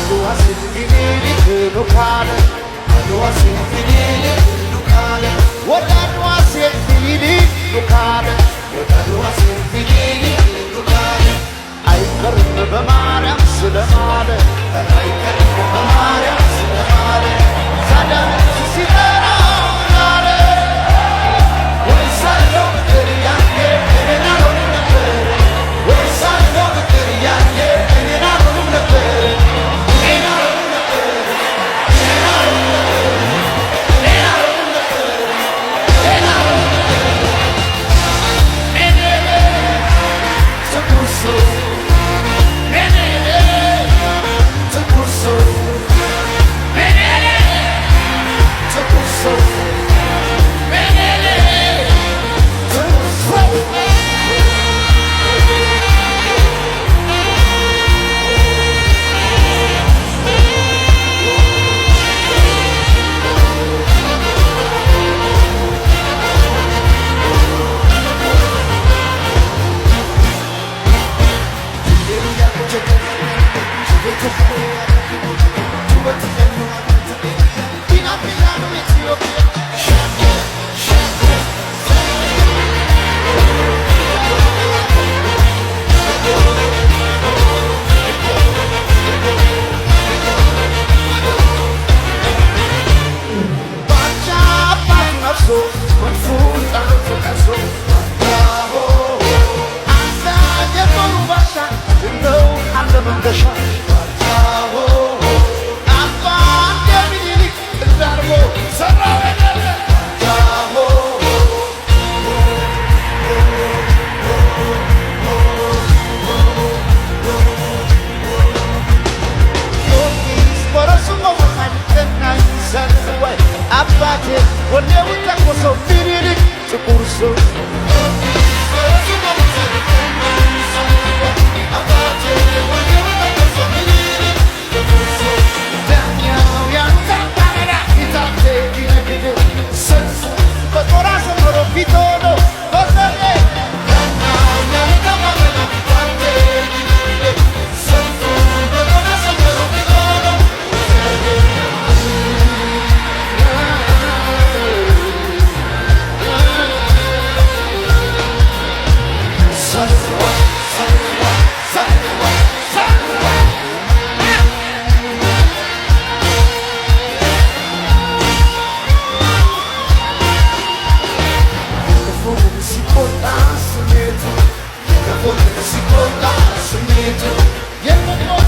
አድዋ ስል ሚኒሊክ ነው ካለ፣ አድዋ ስል ሚኒሊክ ነው ካለ፣ ወደ አድዋ ሲሄድ ሚኒሊክ ነው ካለ፣ ወደ አድዋ ሲሄድ ሚኒሊክ ነው ካለ፣ አይቀርም በማርያም ስለማለ፣ አይቀርም በማርያም ስለማለ፣ ታዲያ ሲጠራ ምን አለ? ወይሳለው ፍቅር ያኔ እኔን አልሆንም ነበር፣ ወይሳለው ፍቅር ያኔ እኔን አልሆንም ነበር፣ እኔን አልሆንም ነበር፣ እኔን አልሆንም ነበር፣ እኔን አልሆንም ነበር፣ እኔን አልሆንም ነበር። እኔ ጥቁር ሰው፣ እኔ ጥቁር ሰው፣ እኔ ጥቁር ሰው፣ እኔ ጥቁር ሰው። ባቻ አባቱ ነፍሶ መድፉን ጠርቶ ቀርሶ፣ አንተ የጦሩ ባሻ እንደው አለ መንገሻ፣ አባ የሚኒሊክ እንዳርጎ ሰራው የደለ። ጊዮርጊስ በረሱ መወጣኝ ቀናኝ ሰልፍ ወይ አባቴ ወኔውን ተኮሰው ሚኒሊክ ጥቁር ሰው።